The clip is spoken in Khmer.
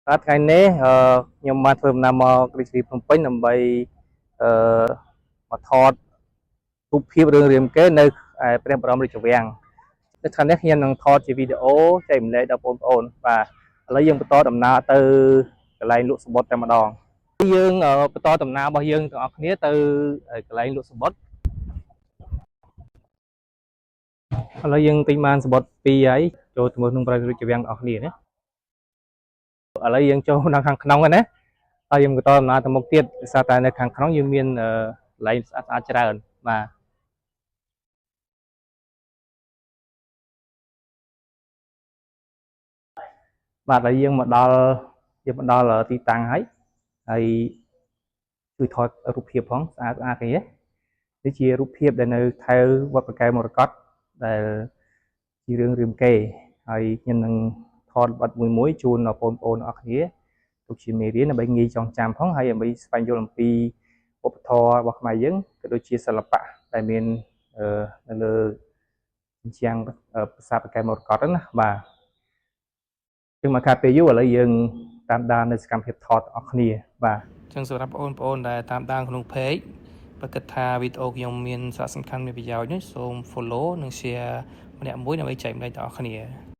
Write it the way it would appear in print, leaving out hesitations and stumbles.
បាទថ្ងៃនេះខ្ញុំបានធ្វើដំណើរមករាជធានីភ្នំពេញដើម្បីអឺមកថតរូបភាពរឿងរាមកេរ្តិ៍នៅឯព្រះបរមរាជវាំងនៅថ្ងៃនេះខ្ញុំនឹងថតជាវីដេអូចែករំលែកដល់បងប្អូនបាទឥឡូវយើងបន្តដំណើរទៅកន្លែងលក់សំបុត្រតែម្ដងយើងបន្តដំណើររបស់យើងទាំងអស់គ្នាទៅកន្លែងលក់សំបុត្រឥឡូវយើងទិញបានសំបុត្រពីរហើយចូលទៅមើលក្នុងព្រះរាជវាំងទាំងអស់គ្នាណាឥឡូវយើងចូលដល់ខាងក្នុងហើយណាហើយយើងបន្តដំណើរទៅមុខទៀតដោយសារតែនៅខាងក្នុងយើងមានកន្លែងស្អាតស្អាតច្រើនបាទបាទហើយយើងមកដល់យើងមកដល់ទីតាំងហើយហើយជួយថតរូបភាពផងស្អាតស្អាតគេនេះជារូបភាពដែលនៅថែវវត្តប្រកែមរកតដែលជារឿងរាមកេរ្តិ៍ហើយខ្ញុំនឹងថតបទមួយមួយជូនដល់បងប្អូនអរគ្នាទុកជាមេរៀនដើម្បីងាយចងចាំផងហើយដើម្បីស្វែងយល់អំពីវប្បធម៌របស់ខ្មែរយើងក៏ដូចជាសិល្បៈដែលមាននៅលើជញ្ជាំងប្រាសាទប្រកែមរកតហ្នឹងណាបាទជាងមកខាតពេលយូរឥឡូវយើងតាមដាននៅសកម្មភាពថតអស់គ្នាបាទ ចឹងសម្រាប់បងប្អូនដែលតាមដានក្នុង page បើគិតថាវីដេអូខ្ញុំមានសារៈសំខាន់មានប្រយោជន៍នោះសូម follow និង share ម្នាក់មួយដើម្បីចែករំលែកដល់អ្នកគ្នា។